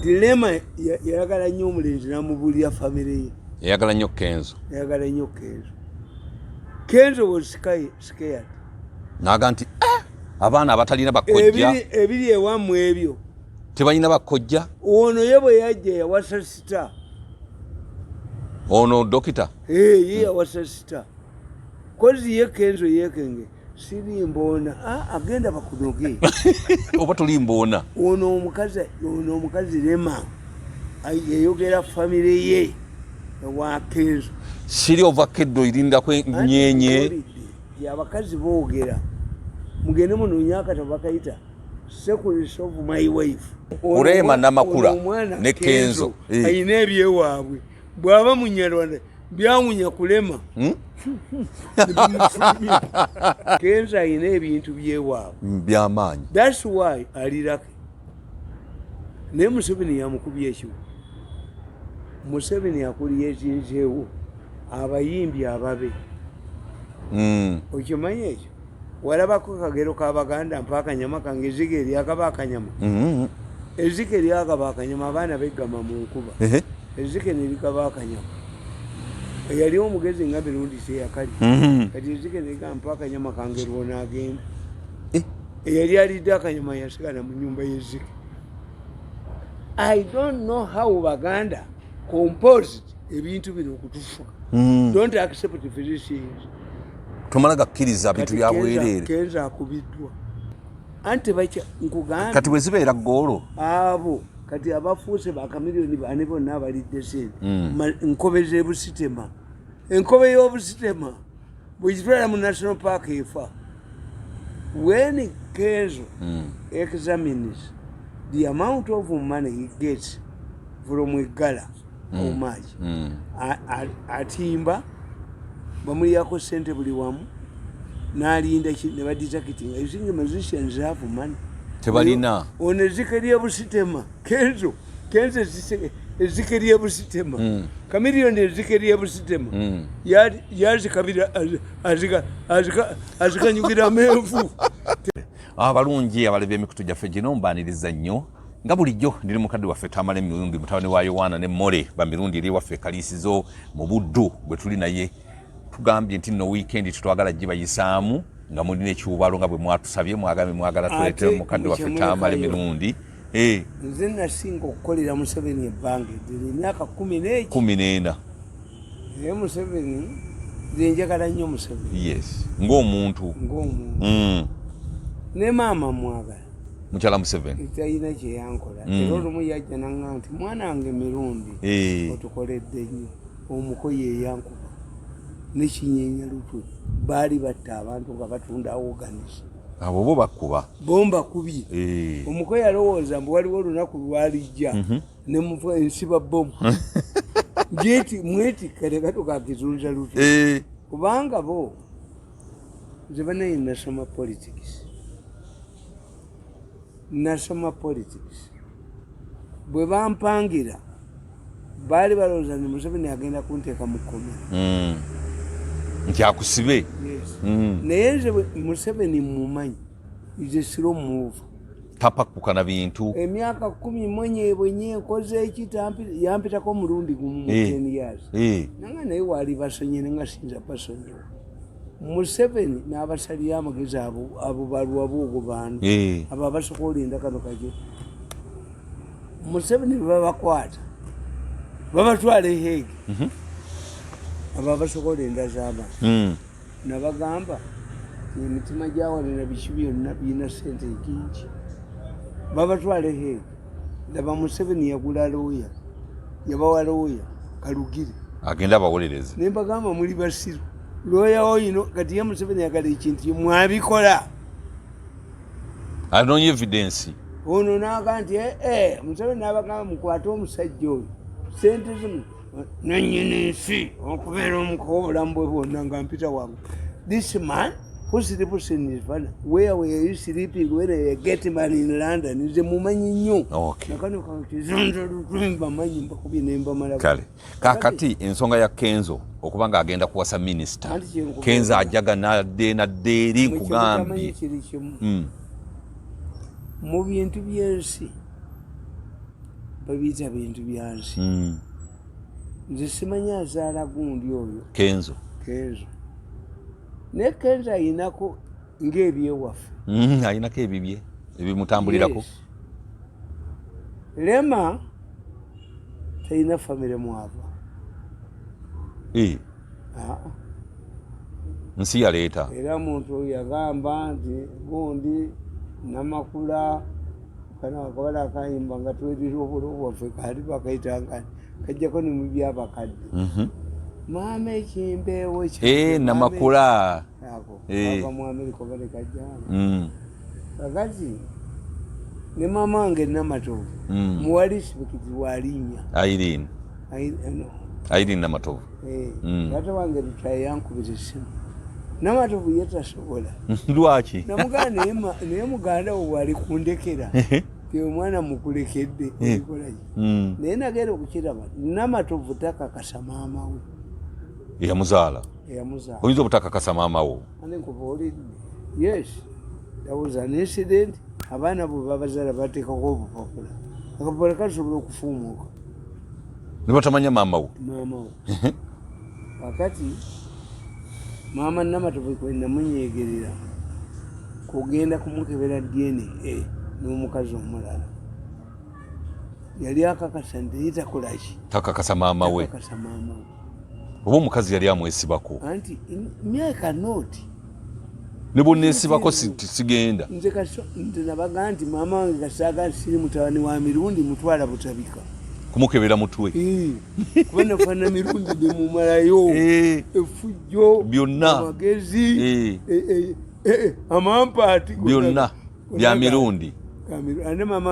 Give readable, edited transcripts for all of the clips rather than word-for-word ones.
Nti Rema yayagala nnyo omulenzi, n'amubuulira famire ye. Eyagala nnyo Kenzo. Yayagala nnyo Kenzo. Kenzo was scared. Naga nti, "Eh, abaana abatalina bakojja." Ebiri ewammwe ebyo. Tebalina bakojja. Ono ye bwe yajja yawasa star. Ono dokita. Ye yawasa star kozi ye Kenzo yekenge siri mboona. Ah, agenda bakunoge. Oba tuli mboona. Ono omukazi Rema yayogera famire ye ewa Kenzo. Siri ovakeddo irindako enyenye. Nti abakazi boogera, mugende munoonye akatabo bakayita Secrets of My Wife. Rema Namakula Ono omwana ne Kenzo. Ayina ebyewaabwe, bw'aba Munyarwanda byawunya kulema. Ne bimufulumya. Kenzo ayina ebintu byewaabwe. Byamaanyi. That's why alirake, naye Museveni yamukubye ekiwo. Museveni akuliyezinzeewo abayimbi ababe. Okimanyi ekyo? Walabako kagero k'Abaganda, mpa akanyama kange, eziga eryakaba akanyama? Ezike eryakaba akanyama, abaana beggama mu nkuba. Ezike nerikaba akanyama, eyali omugezi nga Mirundi teyakali. Kati ezike nerigamba, mpa akanyama kange, lwonaagenda. Eyali alidde akanyama yasigala mu nyumba y'ezike. I don't know how Baganda composed ebintu bino okutufuka. Don't accept physicians. Tomala gakkiriza bintu Kati bya bwereere. Kenzo akubiddwa anti bakya nkugambye. Kati bwe zibeera goolo. Abo kati abafuuse bakamiliyoni bane bonna abalidde sente. Nkobe z'ebusitema, enkobe y'obusitema bwegitwala mu national park efa. When Kenzo examines the amount of money he gets from egala, how much atimba bamulyako sente buli wamu, n'alinda ne badeductinga. You think musicians have money? Tebalina. Ono ezike lyebusitema, Kenzo, Kenzo ezike lyebusitema, Kamiliyoni ezike lyebusitema. Yazikabira azikanyugiramu enfu. Abalungi abalabi b'emikutu gyaffe gino, mbaniriza nnyo nga bulijjo. Ndiri mukadde waffe Tamala Emirundi, mutabani wa Yowaana ne More Bamirundi, eri waffe Kaliisizo mu Buddu bwe tuli naye. Tugambye nti nno wiikendi tetwagala gibayisaamu nga mulina ekiwubalo nga bwe mwatusabye, mwagambye mwagala tuleete Ate mukadde waffe mukyemulekayo. Tamala Emirundi. Nze nasinga okukolera Museveni ebbanga eddene, emyaka 14. 14. Naye Museveni, nze njagala nnyo Museveni. Yes, ng'omuntu. Ng'omuntu. Ne maama mwagala. Mukyala Museveni. Talina kyeyankola. Era olumu yajja naŋŋa nti, mwana wange Mirundi, otukoledde nnyo. Omuko yeyankuba nekinyeenya lutwe, baali batta abantu nga batunda organs. Abo bo bakuba. Bomba kubye. Omuko yalowooza mbu waliwo olunaku lwalijja nemuva ensiba bomu njeti mwetikka nekatuka akizunza lutwe. Kubanga bo nze banaye nasoma politics, nasoma politics. Bwe bampangira baali balowooza nti Museveni agenda kunteeka mu kkomera. Nti akusibe. Yes. Naye nze Museveni mumanyi, is a slow mover. Tapakuka na bintu. Emyaka 10 mwenyebwenye nkoze eki, yampitako omulundi gumu mu 10 years. Nanga naye waali basonye, nenga sinza basonyiwa. Museveni n'abasalira amagezi abo balwa bwogo bantu. Abo abasooka olinda kano kake Museveni bwe babakwata babatwala e Hague. Abo abasooka olinda z'abantu. Nabagamba emitima gyawalina biki byonna birina sente nyingi, babatwala e Hague. Laba Museveni yagula looya, yabawa looya Kalugire. Agenda abawolereze. Nembagamba muli basiru, looya oyino kati ye Museveni yagala ekintu mwabikola. Anoonya evidence. Ono naga nti, "Eh, eh," Museveni nabagamba mukwate omusajja oyo sente zino nanyini nsi okubeera omukowa obulamu bwe bwonna nga mpita wange. This man who sleeps in his van, where were you sleeping when I get man in London? Nze mumanyi nnyo. Nakano kakizunza lutumba manyi mbakubye nembamala. Kale kakati ensonga ya Kenzo okuba nga agenda kuwasa minisita. Anti kyenkugamba. Kenzo ajaga nadde nadde eri Mukyemukamanyi nkugambye. kiri kimu. Mu bintu by'ensi Babiyita bintu byansi. Nze simanyi azaala gundi oyo. Kenzo. Kenzo, naye Kenzo ayinako ng'ebyewaffe. Ayinako ebibye ebimutambulirako. Yes. Lema talina famire mwava. Ah. Nsi yaleeta. Era muntu oyo yagamba nti gundi Namakula kano akawala akayimba nga twerira obulo bwaffe kaali bakayitangani kajjako nemubyabakadde. Maama ekimbeewo. Namakula. Ako ava mu Amerika oba tekajjana. Kakati ne maama wange Namatovu muwali sibikiti walinnya. Irene. No. Irene Namatovu. Taata wange Lutaaya yankubira essimu, Namatovu ye tasobola. Lwaki? Namugamba naye muganda wo bwali kundekera ti omwana mukulekedde olikolaki? Naye nagenda okukiraba Namatovu takakasa maama we. Eyamuzaala. Eyamuzaala. Oyinza obutakakasa maama wo? Ate nkubuulidde, yes, there was an incident. Abaana bwe babazaala bateekako obupapula, akapapula kasobola okufuumuuka. Ne batamanya maama wo. Maama we. Kakati maama Namatovu kwe namunyegerera kugenda kumukebera DNA n'omukazi omulala yali akakasa nti ye takolaki. Takakasa maama we. Takakasa maama we. Oba omukazi yali amwesibako. Anti myaka nooti. Ne bwonneesibako sigenda. Nze nze nabaga nti maama wange kasaaga nti siri mutabani wa Mirundi, mutwala Butabika. Kumukebera mutwe. Kuba nafaanana Mirundi nemumalayo. Effujjo. Byonna. Amagezi. Amampaati. Byonna bya Mirundi. Ate maama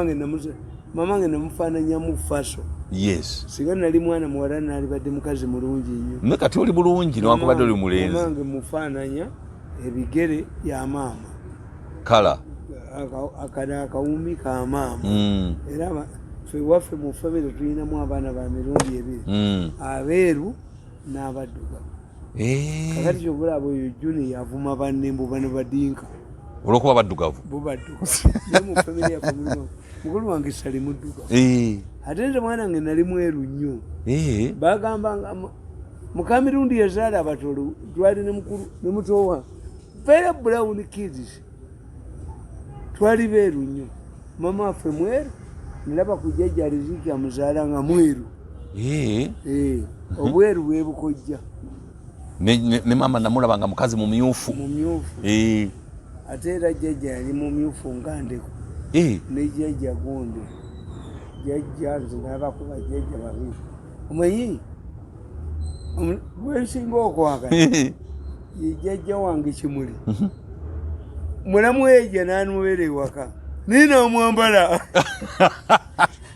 wange namufaananyamu faso. Singa nali mwana muwala nalibadde mukazi mulungi nnyo. Ne kati oli bulungi newankubadde oli mulenzi. Maama wange mufaananya ebigere bya maama. Kala. Akano akawumi ka maama. Era ffe waffe mu famire tulinamu abaana ba mirundi ebiri. Abeeru n'abaddugavu. Kakati kyobulaba oyo Junior avuma banne mbu bano badinka. Olw'okuba baddugavu. Bo baddugavu. Naye mu famire yaffe mulimu mukulu wange Sali muddugavu. Ate nze mwana wange nali mweru nnyo. Bagamba nga muka Mirundi yazaala abatolo, twali ne mukulu ne muto wange. Very brown kids. Twali beeru nnyo. Mama waffe mweru, nalaba ku jjajja Riziki amuzaala nga mweru. Obweru bwe bukojja. Ne maama namulaba nga mukazi mumyufu. Mumyufu. Ate era jjajja yali mumyufu nga ndeku. Ne jjajja gundi. Jjajja nze n'abakuba jjajja babiri. Omanyi? Gwe nsinga okwagala. Ye jjajja wange Kimuli. Mulamu ejja n'amubeera ewaka. Naye n'amwambala.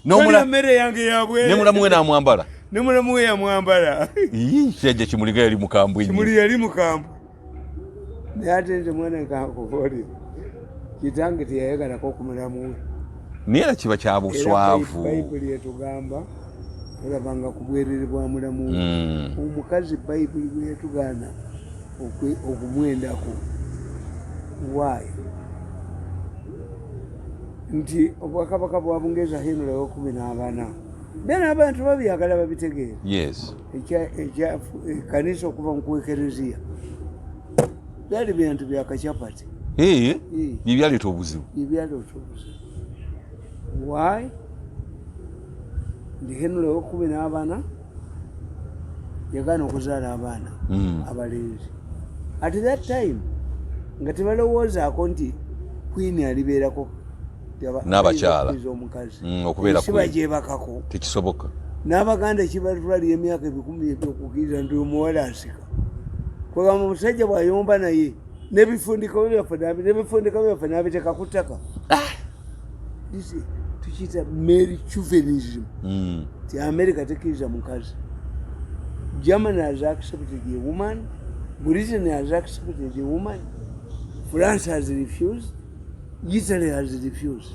Tolya mmere yange ya bwereere. Ne mulamu we n'amwambala. Ne mulamu we yamwambala. Ii, jjajja Kimuli nga yali mukambwe nnyo. Kimuli yali mukambwe. Naye ate nze mwana nkankubuulire. Kitange teyayagalako ku mulamu we. Naye era kiba kya buswavu. Era Bayibuli etugamba tolabanga ku bwerere bwa mulamu we. Omukazi Bayibuli bwe yatugaana okumwendako. Why? Nti obwakabaka bwa Bungereza Henry ow'ekumi n'abana. Then abantu babyagala babitegeera. Ekkanisa okuva mu kwekereziya. Byali bintu bya kacapati. Bye byaleeta obuzibu. Bye byaleeta obuzibu. Why? Nti Henry ow'ekumi n'abana yagaana okuzaala abaana abalenzi. At that time nga tebalowoozaako nti Queen alibeerako n'abakyala. Omukazi. Okubeera Ensi queen. Bagyebakako. Tekisoboka. N'Abaganda kibatwalira emyaka ebikumi ebyokukkiriza nti omuwala asika. Kwegamba omusajja bw'ayomba naye n'ebifundiko byaffe n'abiteeka ku ttaka. This tukiyita male chauvinism. Ti America tekkiriza mukazi. Germany has accepted a woman. Britain has accepted a woman. France has refused. Italy has refused.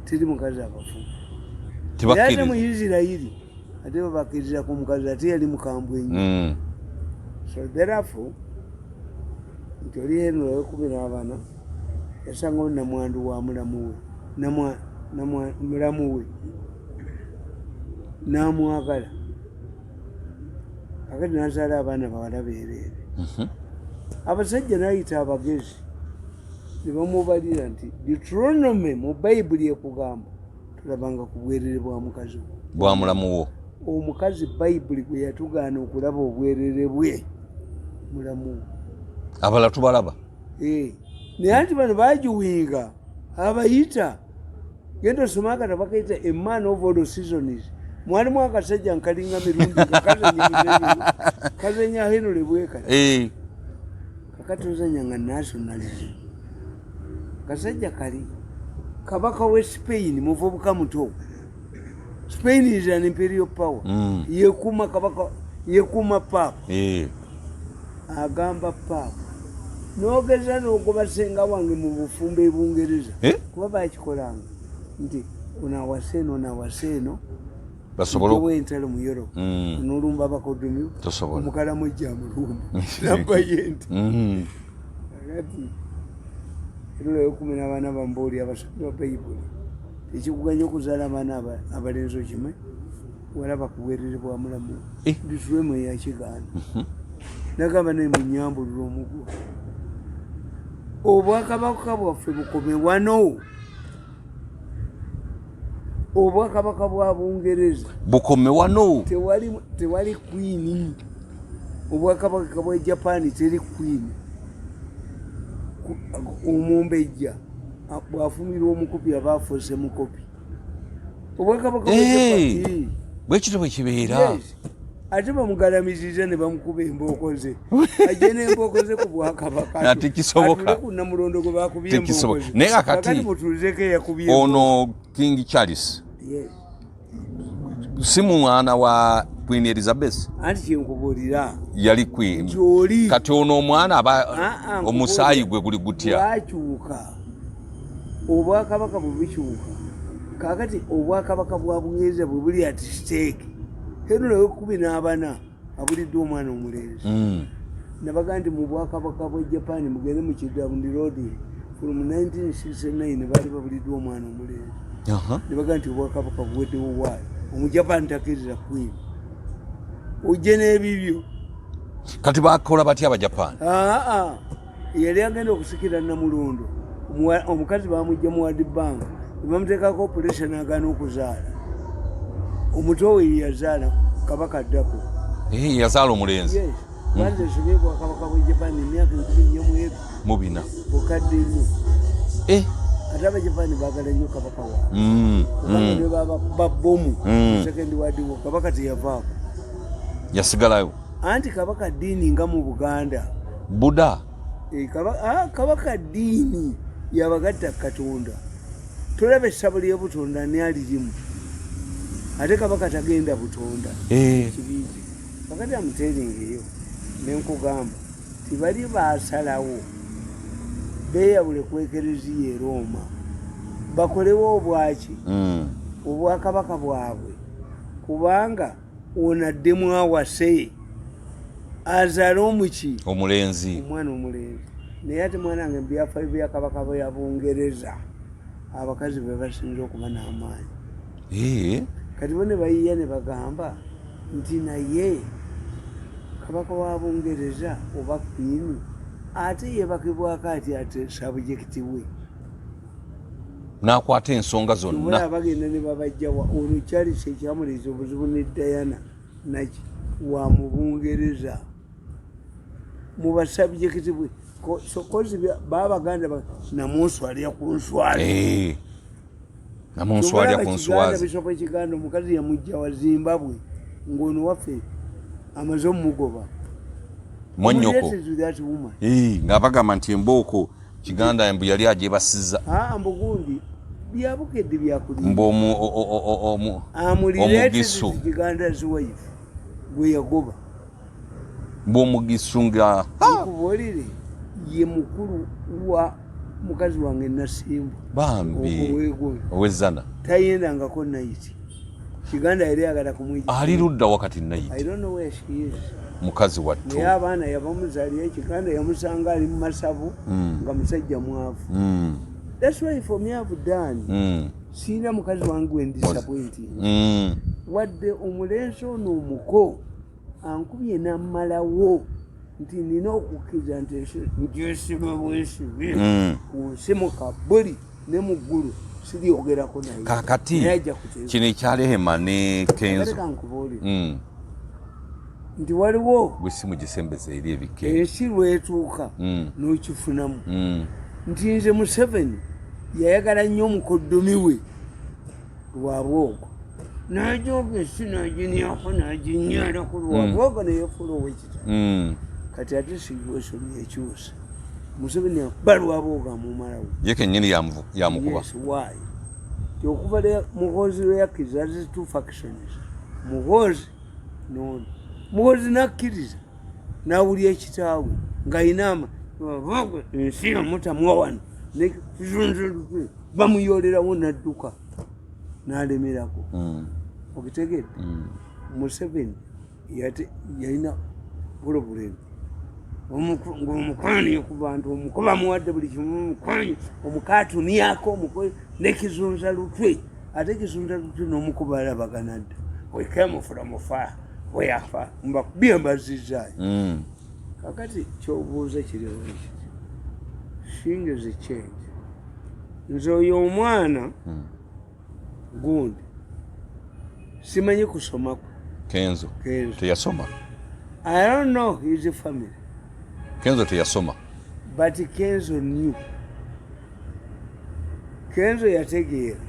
Teri mukazi abafuga. Era ate mu Tebakkiriza. Isirairi ate babakkiriza ku mukazi ate yali mukambwe nnyo. So therefore nti oli Henry ow'ekumi n'abana yasangawo namwandu wa mulamu we, mulamu we. N'amwagala. Kakati nazaala abaana bawala beereere. Abasajja nayita abagezi ne bamubalira nti Deuteronomy mu Bayibuli ekugamba tulabanga ku bwerere bwa mukazi wo. Bwa mulamu wo. Omukazi Bayibuli gwe yatugaana okulaba obwerere bwe mulamu wo. Abalala tubalaba. Eh, naye anti bano bagiwinga abayita genda osome akatabo bakayita A Man of All Seasons. Mwalimu akasajja nkalinga mirundi nga kazanya muzanyo, kazanya Henry bwekati. Kakati ozanya nga nationalism. Kasajja kali kabaka we Spain muvubuka muto. Spain is an imperial power. Yekuma kabaka, yekuma papa. Agamba papa nogeza nogoba senga wange mu bufumbo e Bungereza. Kuba bakikolanga nti ono awase eno, ono awase eno, basobole owo entalo mu Europe. Onolumba abakoddomi, Tosobola. Omukalamojja amulumba namba yente. Kakati erula 14 bambuuli abasomi ba Bayibuli tekikuganya okuzaala abaana abalenzi okimanyi walaba ku bwerere bwa mulamu. Deuteronomy eyakigaana nagamba naye munyambulula omuguwa obwakabaka bwaffe bukome wano, obwakabaka bwa Bungereza bukome wano, tewali queen. Obwakabaka bwa Japan teri queen. Omumbejja bwafumirwa omukopi aba afuuse mukopi. Obwakabaka bwa Japan bwekito bwe kibeera. Yes. Ate bamugalamiziza ne bamukuba embooko ze, ajje n'embooko ze ku bwakabaka. Na tekisoboka. Atule ku Namulondo gwe bakubye Tekisoboka. embooko ze. Naye kakati Kakati mutuulizeko eyakubye embooko. Ono King Charles Yes. si mwana wa Queen Elizabeth? Anti kyenkubuulira Yali queen. nti oli Kati ono omwana aba Ah, ah, omusaayi nkubuulira. gwe guli gutya? Bwakyuka, obwakabaka bwe bukyuka. Kakati obwakabaka bwa Bungereza bwe buli at stake. Henry 14 abuliddwa omwana omulenzi. Nabaga nti mu bwakabaka bwa Japan mugende mu kidownload from 1969 baali babuliddwa omwana omulenzi. Nebaga nti obwakabaka buweddewo. Waayo Omujapan takkiriza queen, ojje n'ebibyo. Kati bakola batya Abajapan? Aa, yali agenda okusikira Namulondo, omukazi bamugja mu World Bank nebamuteekako operation, agaana okuzaala. Omuto we yeyazaala kabaka addako. Eh, yazaala omulenzi. Yes, banze nsomye bwakabaka bwe Japan emyaka 4000Bukadde nnyo. Ate Abajapani baagala nnyo kabaka waabwe, kubanga ne babakuba bomu Second World War, kabaka teyavaako. Yasigalayo. Anti kabaka ddiini nga mu Buganda. Buda. Eh, kabaka ddiini yabagatta Katonda. Tolaba essabo lyebutonda ani alirimu? Ate kabaka tagenda butonda. Kibiiki kakati amuteeringeyo nenkugamba tibali basalawo beyawule ku Ekereziya e Rooma bakolewo obwaki obwakabaka bwabwe, kubanga ono addemu awase azaale omuki? Omulenzi. Omwana omulenzi. Naye ate mwana wange, mubyafaayo bya kabaka bya Bungereza abakazi be basinza okuba n'amaanyi. Kati bo ne bayiya ne bagamba nti naye kabaka wa Bungereza oba queen ate yebakibwako ati ate subject we N'akwata ensonga Tubula zonna. Bagenda ne babajjawa ono Charles ekyamuleeza obuzibu ne Diana naki wa mu Bungereza mu basubject bwe. So kozi babaganda namunswalya ku nswali. Namunswalya ku nswazi. Bishopu Ekiganda omukazi yamujja wa Zimbabwe ng'ono waffe amaze omugoba. Mwannyoko. Related to that woman. Nga bagamba nti embooko Kiganda mbu yali agyebasiza. Aa, mbugundi byabukedde byakulimba. Mbu omu Amurelated omugisu. to Kiganda's wife gwe yagoba. Mbu omugisu nga Nkubuulire, ye mukulu wa mukazi wange Nasimbu. Bambi. Owegoyo. Owezana. Tayendangako night. Kiganda yali ayagala kumwija. Ali ludda wakati I night? don't know where she is. Mukazi wattu. Naye abaana yabamuzaalira Ekiganda yamusanga ali mu masavu nga musajja mwavu. That's why for me I've done siina mukazi wange gwe ndisappointing. Wadde omulenzi ono omuko ankubye nammalawo nti nina okukkiriza nti ngyesiba bwesibi ku nsi mu kabuli ne mu ggulu, siryogerako naye. Kakati Naye ajja kuteeka. kino ekya Rehema ne Kenzo. Leka nkubuulire nti waliwo Gwe simu gisembeza eri ebike. Ensi lwetuuka n'okifunamu nti nze Museveni yayagala nnyo omukoddomi we Lwabwogo, n'ajoga ensi n'aginyako n'aginyalako Lwabwogo neyefuula owekita. Kati ate situation ekyusa, Museveni akuba Lwabwogo, amumalawo. Ye kennyini yamukuba. Yes, why? Ti okuva Muhoozi lwe yakkiriza, as two factions, Muhoozi nono Muhoozi nakkiriza nawulya ekitaawe ng'ayina ama ensi yamutamwa wano nekizunzulutwe bamuyolerawo nadduka n'alemerako. Okitegedde? Museveni yalina problem ng'omukwani ku bantu, omuko bamuwadde buli kimu, omukwani omukaatuniako omuko nekizunza lutwe, ate kizunza lutwe n'omuko balabagana dda. We came from far, weyafa mbakubye mbazizaayo. Kakati kyobuuza kiriwo kiti, things change. Nze oyo omwana gundi simanyi kusomako. Kenzo. Kenzo. Teyasoma. I don't know his family. Kenzo teyasoma. But Kenzo knew. Kenzo yategeera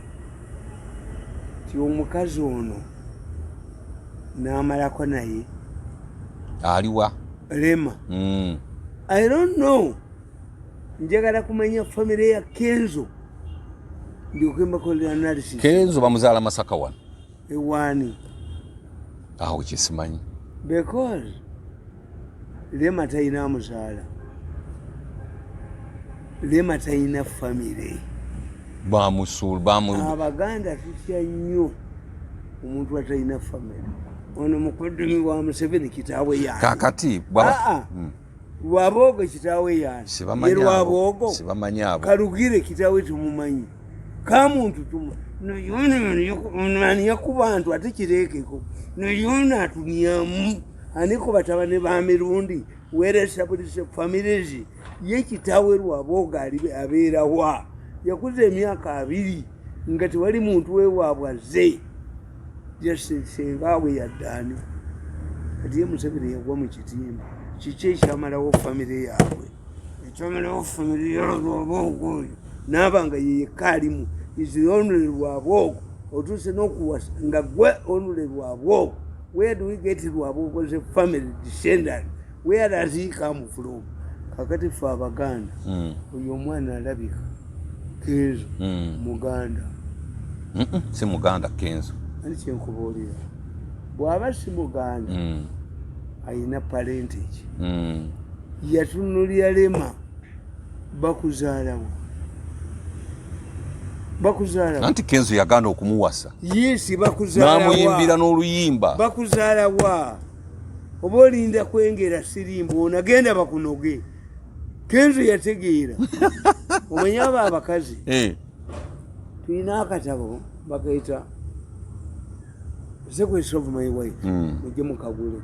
ti omukazi ono n'amalako naye. Aliwa? Rema. I don't know, njagala kumanya family ya Kenzo ndyoke mbakolera analysis. Kenzo bamuzaala Masaka wano. Ewaani? Awo kyesimanyi. Because Rema talina amuzaala, Rema talina family. Bamusuul bamu. Abaganda tutya nnyo omuntu atalina family. Ono mukoddomi wa Museveni kitaawe yaani? Kakati bwaba Aa, Lwaboogo kitaawe yaani? Ye Sibamanyi abo. Lwaboogo. Sibamanyi abo. Kalugire kitaawe tumumanyi, kamuntu aniya ku bantu ate kireekeko nayono atunyamu aniko batabane ba Mirundi weresabulise families. Ye kitaawe Lwaboogo ali abeerawa? Yakuza emyaka 20 nga tewali muntu wewaabwe azze, sengaawe yaddaani. Kati ye Museveni yagwa mu kitimba. Kiki ekyamalawo famire yaabwe? Ekyamalawo famire yalwaboogo oyo naaba nga ye yekka alimu is only Lwaboogo, otuuse n'okuwasa nga gwe only Lwaboogo. Where do we get Lwaboogo as a family descendant? Where does he come from? Kakati ffe Abaganda, oyo omwana alabika Kenzo muganda. Si muganda Kenzo. Ani kyenkubuulira, bw'aba si muganda, ayina parentage. Yatunulira Lema, bakuzaalawo, bakuzaalawo. Anti Kenzo yagaana okumuwasa. Yes, bakuzaalawa. N'amuyimbira n'oluyimba. Bakuzaalawa? Oba olinda kwengera sirimbu, onagenda bakunoge. Kenzo yategeera. Omanyi abo abakazi, tulina akatabo bakayita Secrets of My Wife. Mujje mukagule.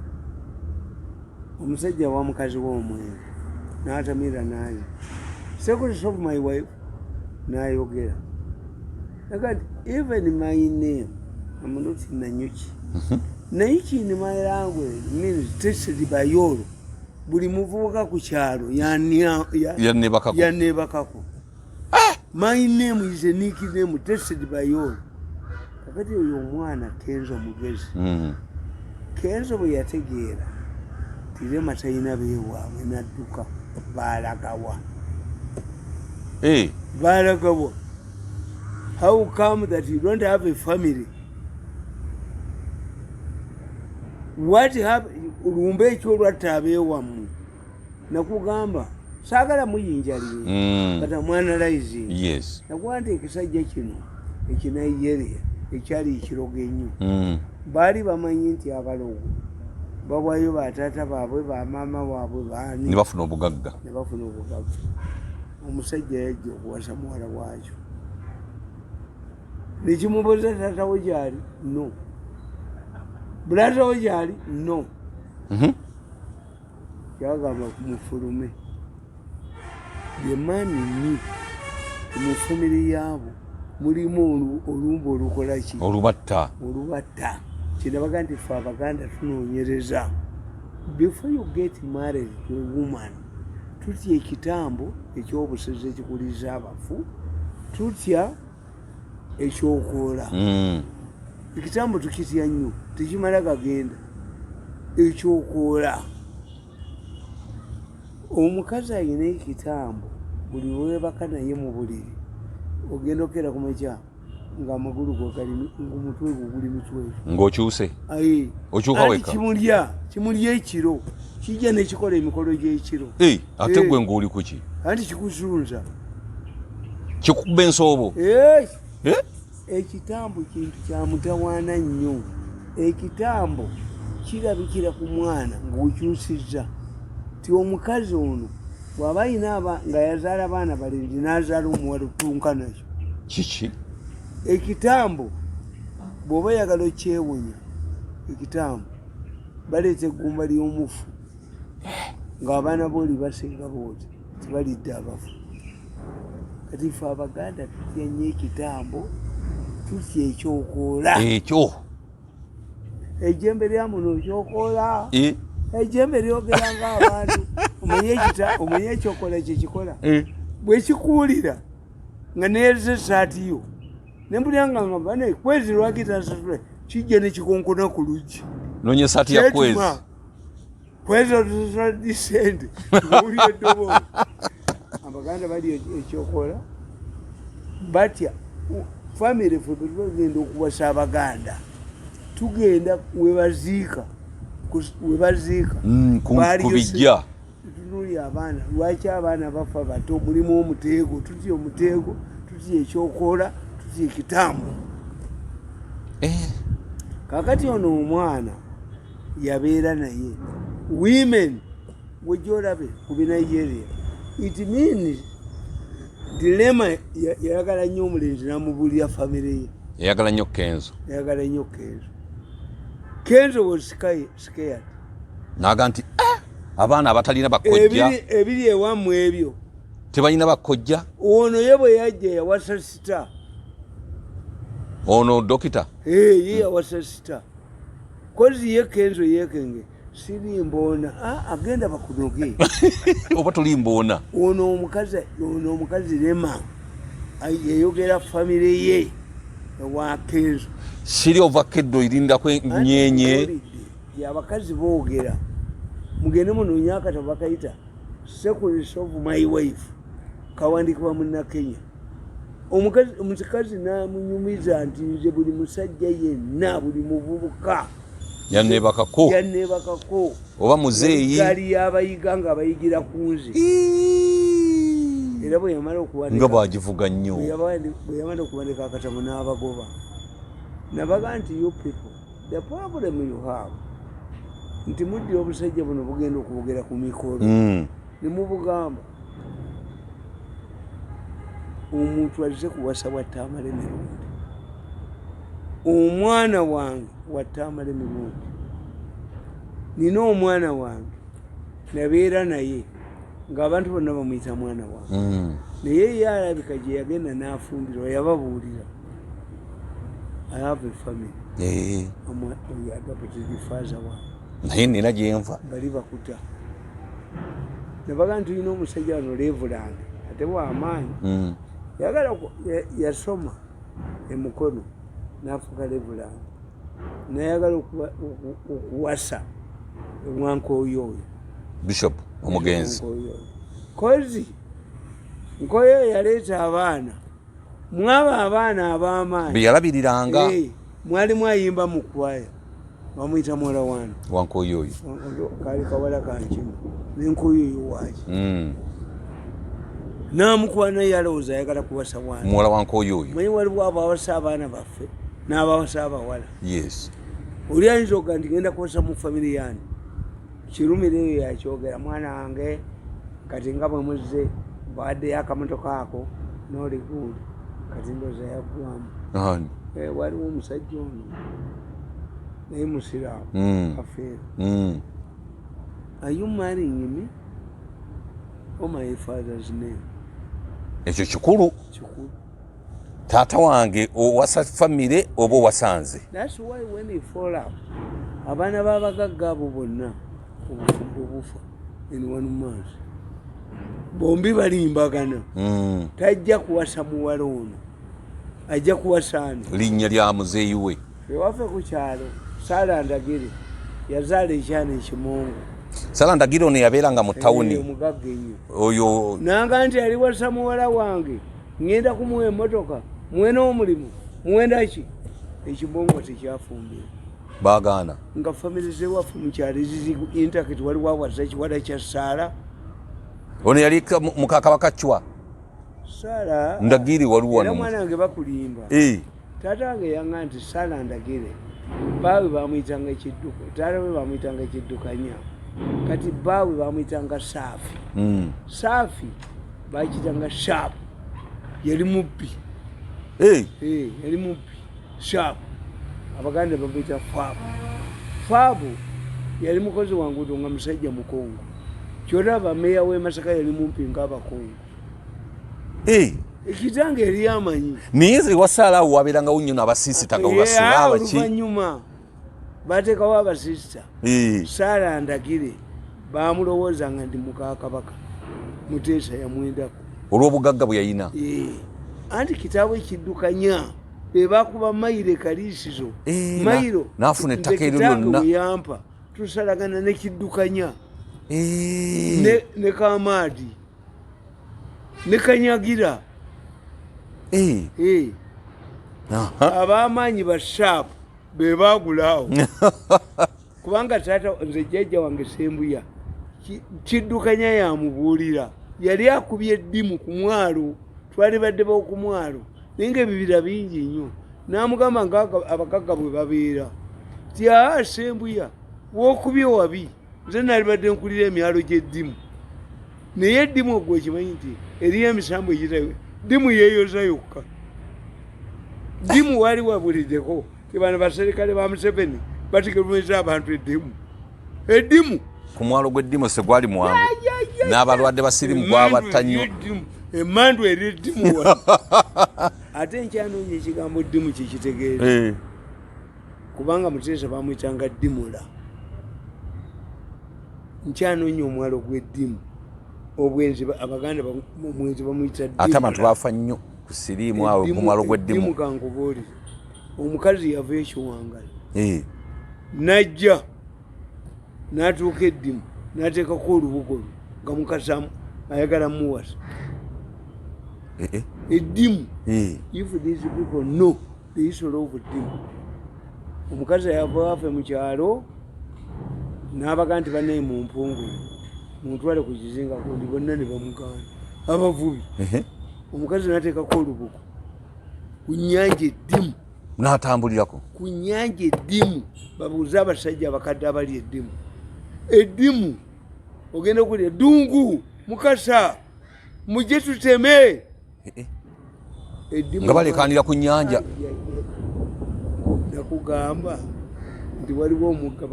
Omusajja wa mukazi w'omwenge n'atamira naye Secrets of My Wife, n'ayogera agati, "Even my name, I'm not Nanyuki. Nanyuki in my language means tested by all. Buli muvubuka ku kyalo Yannebakako. Yannebakako. My name is a nickname, tested by all." Kakati oyo omwana Kenzo mugezi. Kenzo bwe yategeera ti Rema talina beewaabwe, nadduka, baalagawa? Baalagawa? How come that you don't have a family? What lumbe ekyolwatta abeewammwe? Nakugamba saagala muyinjalinga, but I'm analyzing. Nakuba nti ekisajja kino Ekinigeria ekyali ekirogo ennyo, baali bamanyi nti abalogo bawayo bataata baabwe, bamaama waabwe, baani. Ne bafuna obugagga. Ne bafuna obugagga. Omusajja yajja okuwasa muwala waakyo, nekimubuuza taatawe gyali. No, Brother wo gyali? No. Yagamba mufulume. The man knew mu family yaabo mulimu olumbe olukola ki? Olubatta. Olubatta. Kinabaga nti ffe Abaganda tunoonyereza before you get married to a woman. Tutya ekitambo ekyobusezi ekikuliza abafu, tutya ekyokoola. Ekitambo tukitya nnyo, tekimala gagenda. Ekyokoola, omukazi ayina ekitambo, buli lwebaka naye mu buliri ogenda okera ku makya ng'amagulu go gali, ng'omutwe gwo guli mitwe. Ng'okyuse. Aye. Okyuka Anti wekka. Kimulya ekiro, kijja nekikola emikolo gy'ekiro. Eh, ate Eh. gwe ng'oli kuki? Anti kikuzunza. Kikukuba ensoobo. Eh, Eh? ekitambo kintu kya mutawaana nnyo. Ekitambo kirabikira ku mwana ng'okyusizza ti omukazi ono bw'aba ayina nga yazaala baana balenzi n'azaala omuwala, otunka nakyo. Kiki? Ekitambo bw'oba oyagala okyewonya, ekitambo baleeta eggumba ly'omufu ng'abaana booli basinga booti tibalidde abafu. Kati ffe Abaganda tutya nnyo ekitambo, tutya ekyokoola. Ekyo. Ejjembe lya muno okyokoola. Eh? Ejjembe lyogera ng'abantu. Omanye ekyokola kyekikola Eh. bwekikuwulira nga neyereza esaati yo nembulira nga ngamba ne kwezi lwaki tasasula, kijja nekikonkona ku luggi. Noonya esaati ya kwezi. Kyetuma. Kwezi otusasula ddi sente? Ng'owulira eddoboozi. Abaganda bali ekyokola batya famire. Ffe bwe tugenda okuwasa Abaganda, tugenda webaziika, webaziika. Ku Baaliyo ku bijja. Tutunuulira abaana, lwaki abaana bafa bato? Mulimu omuteego. Tutya omuteego, tutya ekyokoola, tutya ekitambo. Eh. Kakati ono omwana yabeera naye women wejja olabe ku Binigeria. It means dilema yayagala nnyo omulenzi n'amubuulira famire ye. Yayagala nnyo Kenzo. Yayagala nnyo Kenzo. Kenzo was scared. Naga nti, "Ah, abaana abatalina bakojja." Ebiri ewammwe ebyo. Tebalina bakojja. Ono ye bwe yajja yawasa sita. Ono dokita. Ye yawasa sita kozi ye Kenzo yekenge siri mboona. Ah, agenda bakunoge. Oba toli mboona. Ono omukazi Rema yayogera famire ye ewa Kenzo. Siri ovakeddo irindako nyenye. Abakazi boogera. Mugende munoonye akatabo bakayita Secrets of My Wife, kawandikibwa Munnakenya. Omukazi namunyumiza nti nze buli musajja yenna, buli muvubuka Yanebakako. Yanebakako. Oba muzeeyi. Gaali yabayiga nga abayigira ku nze. Era bwe yamala okuwandika Nga bwagivuga nnyo. Bwe yamala okuwandika akatabo n'abagoba, nabaga nti you people, the problem you have nti muddira obusajja buno bugenda okwogera ku mikolo nemubugamba omuntu azze kuwasa bwattamala emirundi, omwana wange wattamala emirundi, nina omwana wange nabeera naye ng'abantu bonna bamuyita mwana wange. Naye ye alabika gye yagenda n'afumbirwa yababuulira, I have a family. Oyo adopted father wange. Naye nina gyenva. Bali bakuta nabaga nti tulina omusajja wano Reverend ate wamaanyi. Yagala yasoma emukono nafuuka Reverend, nayagala okuwasa ewankooyo oyo. Bishop omugenzi. Nkoyo oyo. Kozi Nkoyo oyo yaleeta abaana, mwaba abaana ab'amaanyi Beyalabiriranga. Eh, mwalimu ayimba mu kwaya bamuyita muwala wano. Wankoyo oyo. Kaali kawala kankimu nenkoyo oyo waaki namukwana, yalowooza ayagala kuwasa wana. Muwala wankoyo oyo. Manyi waliwo abawasa abaana baffe n'abawasa abawala. Yes. Oli ayinza okuga nti genda kuwasa mu famire yani kirumira eyo yakyogera, mwana wange kati nga bwe muzze bawaddeyo akamotoka ako n'oliguuli kati ndooza yaggwamu. Ani? Eh, waliwo omusajja ono Naye musiraamu. Kafeero. Are you marrying me or my father's name? Ekyo kikulu. Kikulu. Taata wange owasa famire oba owasanze? That's why when you fall up, abaana b'abagagga abo bonna, obufumbo bufa in one month. Bombi balimbagana. Tajja kuwasa muwala ono, ajja kuwasa ani? Linnya lya muzeeyi we. Ewaffe ku kyalo, Saala Ndagire yazaala ekyana ekimongo. Sala Ndagire ono yabeeranga mu tawuni. Omugagga ennyo. Oyo. Nanga nti aliwasa muwala wange, ŋŋenda kumuwa emmotoka, muwe n'omulimu, muwendaki. Ekimongo tekyafumbirwa. Bagaana. Nga famire zewaffe mukyalo eziri intact, waliwo awasa ekiwala kya Saala. Ono yali mukakabaka Cwa. Saala Ndagire waliwo era wano. Mwana wange, bakulimba. Taata wange yaŋŋa nti Saala Ndagire baawe bamwyitanga Ekidduka, taata we bamwyitanga Kiddukanya, kati baawe bamwyitanga Saafi. Saafi bakitanga Sharp, yali mubbi. Eh, yali mubbi Sharp. Abaganda bamwyita Faabu. Faabu yali mukozi wa nguudo nga musajja mukongo. Kyolaba meya w'e Masaka yali mumpi ng'abakongo. Ekitange yali amanyi. Naye ewa Saala awo wabeerangawo nnyo n'abasiisita nga webasula abaki? Oluvannyuma bateekawo abasisita. Saala Ndagire bamulowoozanga nti muka Kabaka Muteesa yamwendako. Olw'obugagga bwe yayina. Eh, anti kitaabwe Kiddukanya be bakuba mayiro ekaliisizo. Eh, Mayiro n'afuna ettaka nze eryo kitange lyonna. bwe yampa, tusalagana ne Kiddukanya ne Kamaadi ne Kanyagira. Eh, ab'amaanyi ba saapu be baagulaawo, kubanga taata nze jjajja wange Sembuya, Kiddukanya yamubuulira, yali akubye eddimu ku mwalo, twali badde b'oku mwalo, naye nga ebibira bingi nnyo, n'amugamba nga abagagga bwe babeera ti, "Aa, Sembuya, wookubye wabi, nze nalibadde nkulira emyalo gy'eddimu." Naye eddimu ogwo okimanyi nti eriyo emisambu egita ddimu yeeyoza yokka. Ddimu wali wabuliddeko ti bano baserikale ba Museveni bategemeza abantu eddimu, eddimu. Ku mwalo gw'eddimu se gwali mwangu n'abalwadde ba sirimu gwabatta nnyo. Emandu eri eddimu wano. Ate nkyanoonya ekigambo ddimu kyekitegeeza, kubanga Muteesa bamwyitanga Ddimula. Nkyanoonya omwalo gw'eddimu. Obwenzi abaganda omwenzi bamwyita Ate abantu Ddimula. bafa nnyo ku siriimu awo ku mwalo gw'eddimu. Eddimu, kankubuulire, omukazi yava ekiwangala, najja n'atuuka eddimu, n'ateekako olubugo lwe nga mukasamu ayagala muwasa. Eddimu. If these people know the history of ddimu, omukazi yava waffe mu kyalo n'abaga nti, "Bannaye, mumpungule muntwale ku kizinga gundi." Bonna ne bamugaana, abavubi. Omukazi n'ateekako olubugo ku nnyanja eddimu. N'atambulirako. Ku nnyanja eddimu. Babuuze abasajja abakadde abali eddimu. Eddimu ogenda okulya eddungu, mukasa mujje tuteme. Eddimu Nga balekanira ku nnyanja. Nakugamba nti waliwo omugga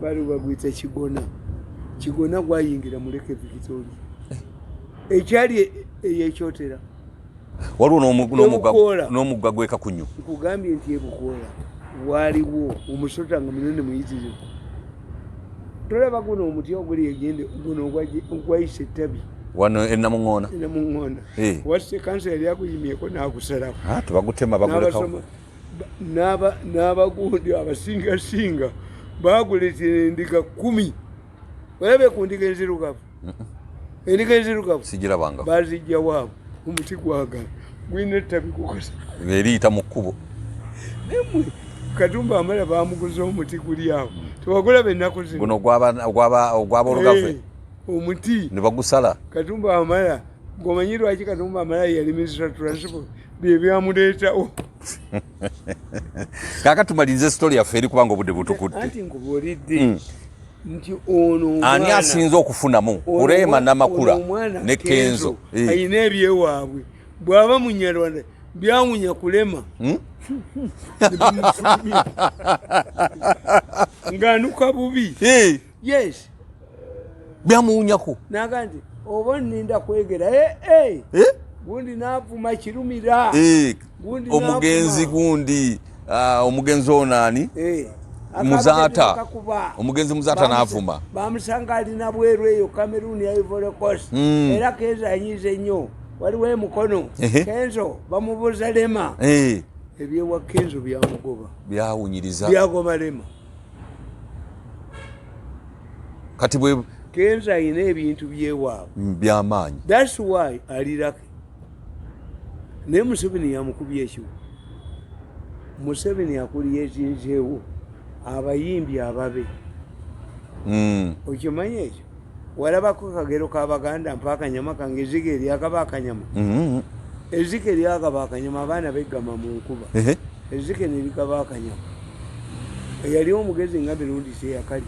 baali baguyita Kigona. Kigona gwayingira mu Lake Victoria ekyali eyekyotera. Waliwo Ebukoola. n'omugga gwekakunyu. Nkugambye nti ebukoola waaliwo omusota nga munene muyitirivu. Tolaba guno omuti oguli egende guno ogwayisa ettabi? Wano enamuŋoona. Namuŋoona. Wasse kansa yali aguyimyeko n'agusalako. Ah, tebagutema, bagulekawo. N'abagundi abasingasinga baguletera endiga 10. Olabe ku ndiga enzirugavu, endiga enzirugavu. Sigirabanga. Bazijja waabwe, omuti gwagala gulina ettabi kukosa. Eriyita mu kkubo. Nemwe Katumba amala bamuguza omuti guli awo, tewagulaba ennaku zino? Guno ogwaba olugave. Eh, omuti. Ne bagusala. Katumba amala, ng'omanyi lwaki Katumba amala yali minister transport, bye byamuleetawo. Kaaka tumalirize story yaffe eri, kubanga obudde butukutte. Anti nkubuulidde nti ono Ani asinze okufunamu? Kurema, Namakula ono omwana ne Kenzo. Ayina ebyewaabwe, bw'aba munyarwanda Byawunya kulema. Nebimufulumya. Ng'anuka bubi. Yes. Byamuwunyako. Naga nti oba oninda kwegera. Eh, eh. Gundi n'avuma Kirumira. Gundi Omugenzi n'avuma. Gundi, omugenzi ono ani? Muzaata. Akakuba. Omugenzi Muzaata n'avuma. Bamusanga alina bweru eyo Cameroon ya Ivory Coast. Era Kenzo anyize nnyo, waliwo emukono. Kenzo bamubuuza Lema. Ebyewa Kenzo byamugoba. Byawunyiriza. Byagoba Lema. Kati bwe Kenzo ayina ebintu byewaabwe. Byamaanyi. That's why alirake, naye Museveni yamukubye ekiwo. Museveni akuliyezinzeewo abayimbi ababe. Okimanyi ekyo? Walabako kagero k'Abaganda, mpa akanyama kange, ezige eryagaba akanyama? Ezike eryagaba akanyama, abaana beggama mu nkuba. Ezike nerigaba akanyama, eyali omugezi nga Mirundi teyakali.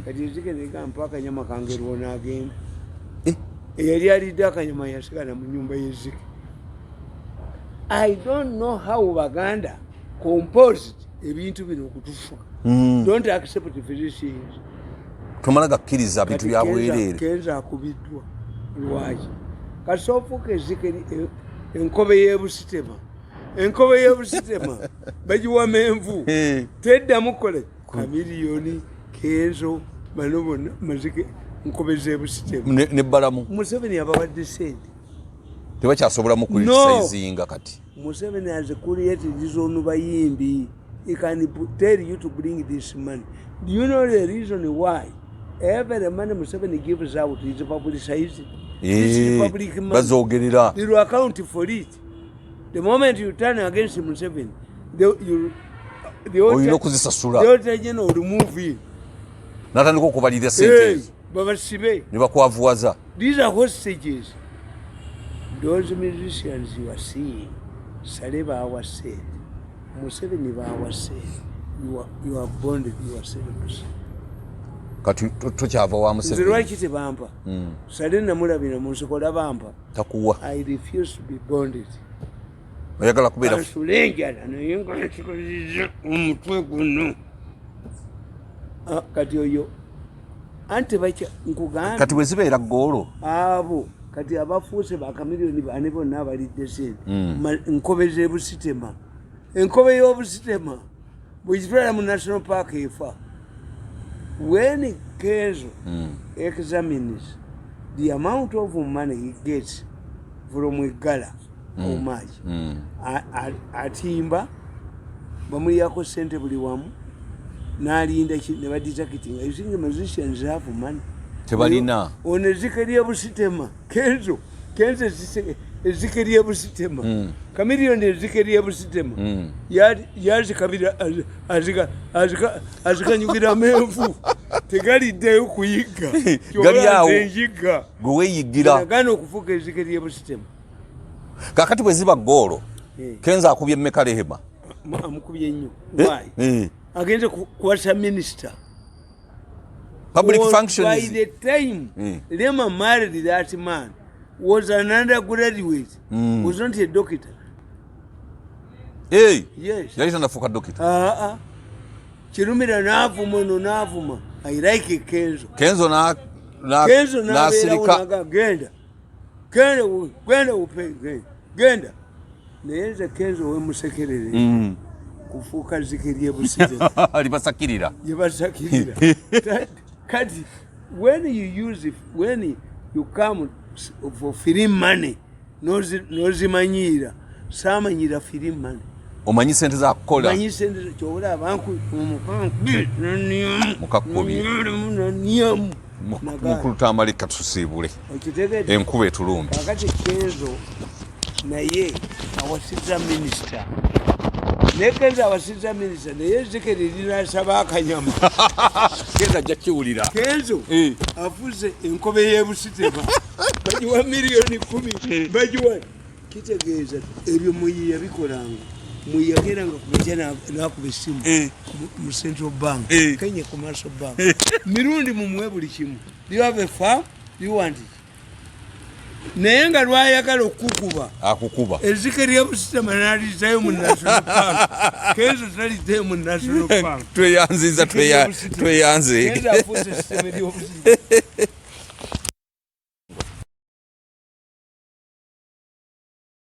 Kati ezike nerigamba, mpa akanyama kange, lwonaagenda. Eyali alidde akanyama yasigala mu nyumba y'ezike. I don't know how Baganda composed ebintu bino okutufuka. Don't accept physicians. Tomala gakkiriza bintu Kati bya bwereere. Kenzo akubiddwa lwaki? Kasita ofuuka ezike enkobe y'ebusitema, enkobe y'ebusitema bagiwa menvu. Teddamu kola. Chameleone, Kenzo, bano bonna mazike, nkobe z'ebusitema. Nebbalamu. Museveni abawadde sente. Tebakyasobola No. mucriticizinga kati. Museveni has created his own bayimbi. He can tell you to bring this money. Do you know the reason why every money Museveni gives out is publicized? This is public money. Bazoogerera. They will account for it. The moment you turn against Museveni, the Olina okuzisasula. the auditor general will remove you. Natandika okubalira sente Hey, ezo. babasibe. Ne bakwavuwaza. These are hostages. Those musicians you are seeing, Saleh bawa said, Museveni bawa said, you are bonded yourselves. Kati tokyava wa Nze Museveni. lwaki tebampa? Saleh namulabira mu nsiko, labampa. Takuwa. I refuse to be bonded. Oyagala kubeera. Kansule enjala naye nga nsikozizza omutwe guno. Ah, kati oyo anti bakya nkugambye. Kati bwe zibeera goolo. Abo kati abafuuse bakamiliyoni bane bonna abalidde sente. Nkobe z'ebusitema, enkobe y'obusitema bwekitwala mu national park efa. When Kenzo examines the amount of money he gets from egala, how much atimba bamulyako sente buli wamu, n'alinda ne badeductinga. You think the musicians have money? Tebalina. Ono ezike lyebusitema, Kenzo, Kenzo ezike lyebusitema, Chameleone ezike lyebusitema. Yazikabira, azikanyugiramu enfu, tegaliddeyo kuyigga. Gali awo. Enjigga. Gwe weeyiggira. Gana okufuuka ezike lyebusitema. Kakati bwe ziba goolo, Kenzo akubye mmeka Rehema? Amukubye nnyo. Eh? Why? Agenze kuwasa minisita. Public By functions. the time Lema married that man was an undergraduate, was not a doctor. Hey, Yes. yali tanafuuka dokita. Ah, ah. Kirumira n'avuma ono n'avuma. I like Kenzo. Kenzo Kenzo n'abeerawo. n'asirika. Naga genda. Genda genda upe genda. Genda. Naye nze Kenzo wemusekerere kufuuka zike ly'ebusire. Libasakirira. Gyebasakirira. Kati when you use it, when you come for free money, nozimanyiira, saamanyira free money. Omanyi sente zakukola. Manyi sente kyobula abantu. Mukakubye. Naniamu. Mukulu Tamale, katusiibule. Okitegedde? Enkuba etulumbi. Kakati Kenzo naye awasiza minisita, naye Kenzo awasiza minisita, naye ezike lirinasaba akanyama. Kenzo ajja kiwulira. Kenzo afuze enkobe y'ebusitema, bagiwa miliyoni 10, bagiwa. Kitegeeza ebyo Muyi yabikolanga. Muyi yageranga kubeja nakuba essimu mu Central Bank, Kenya Commercial Bank, Mirundi mumuwe buli kimu. Do you have a farm? Do you want it? Naye nga lwayagala okukuba, Akukuba. Ezzike ly'obusitama n'alizzayo mu National Park. Kenzo talizzayo mu National Park. Tweyanziza, tweyanze. Kenzo afuuse siteme ly'obusitama.